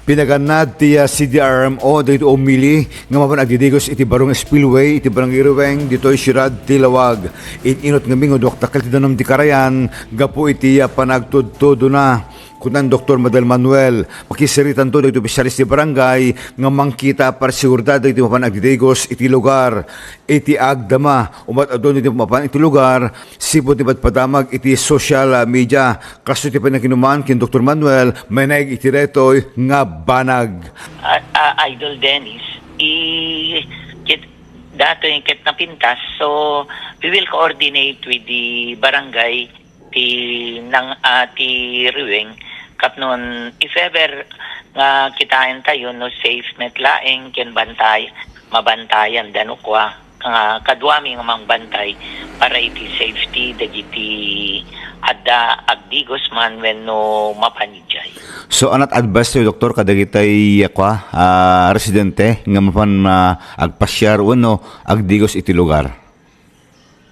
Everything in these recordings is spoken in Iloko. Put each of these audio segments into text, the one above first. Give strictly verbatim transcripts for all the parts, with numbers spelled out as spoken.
Pinagannad ti, ah, C D R M O dagiti umili nga mapan agdidigos iti Barong Spillway iti Barangay Ruweng ditoy siudad ti Laoag. In-inut ngamin nga duakdakkel ti danum ti karayan gapu iti, ah, panagtudtudona. Kuna ni Doktor Madel Manuel, makisaritanto dagiti opisyales ti barangay nga mangkita para seguridad dagiti mapan agdidigos iti lugar. Iti agdama, umat-adun iti mapan iti lugar, sipud ti padpadamag iti social, ah, media. Kastoy ti pannakinuman ken Doktor Manuel, mainaig iti daytoy nga banag. Ah, ah, Idol Dennis, i-, ket, datoy ket napintas, so we will coordinate with the barangay, ti nang, ah, ti Ruweng, tapno if ever nga kitaentayo no safe met laeng ken bantay, mabantayan da no kua, nga kaduami nga mangbantay para iti safety dagiti adda agdigos man wenno mapan idiay. So, anat advice tayo, Doktor, kadagitay, ah, kua, ah, residente nga mapan, ah, agpasiar wenno agdigos iti lugar?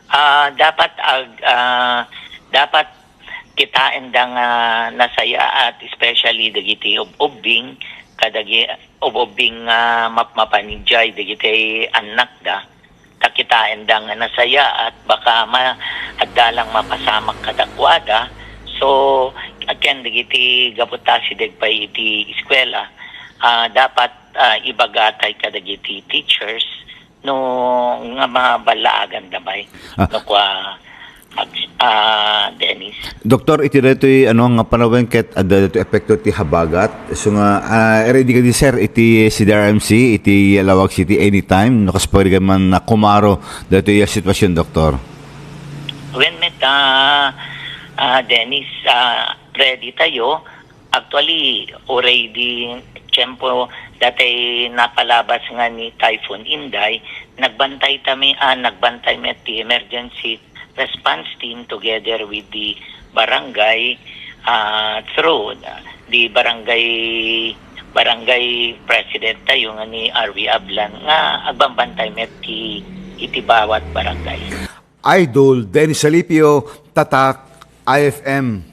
Ah, dapat ag-, ah, dapat kitaenda nga nasayaat, especially dagiti ub-, ubbing, kadagi-, ub-, ubbing nga map-, mapan idiay dagiti annakda. Ta kitaenda nga nasayaat, baka ma-, adda lang mapasamak kadakuada. So, again, dagiti gapu ta asideg pay iti eskwela, ah, dapat, ah, ibagatay kadagiti teachers no nga maballaaganda pay. Ah. No kua, ag-, ah, Dennis. Doktor, iti daytoy, ano, nga panawen ket adda daytoy epekto ti habagat. So nga, ah, ready kadi, sir, iti C D R M C, iti Laoag City anytime, no, kas pwede man, ah, kumaro daytoy a sitwasyon, Doktor? Wen met, ah, ah, Dennis, ah, ready tayo. Actually, uray di tiempo datay napalabas nga ni Typhoon Inday, nagbantay tami, ah, nagbantay met ti emergency response team together with the barangay, ah, through the barangay, barangay president tayo nga ni R V Ablan nga agbambantay met ti, iti bawat barangay. Idol Dennis Salipio, Tatak I F M.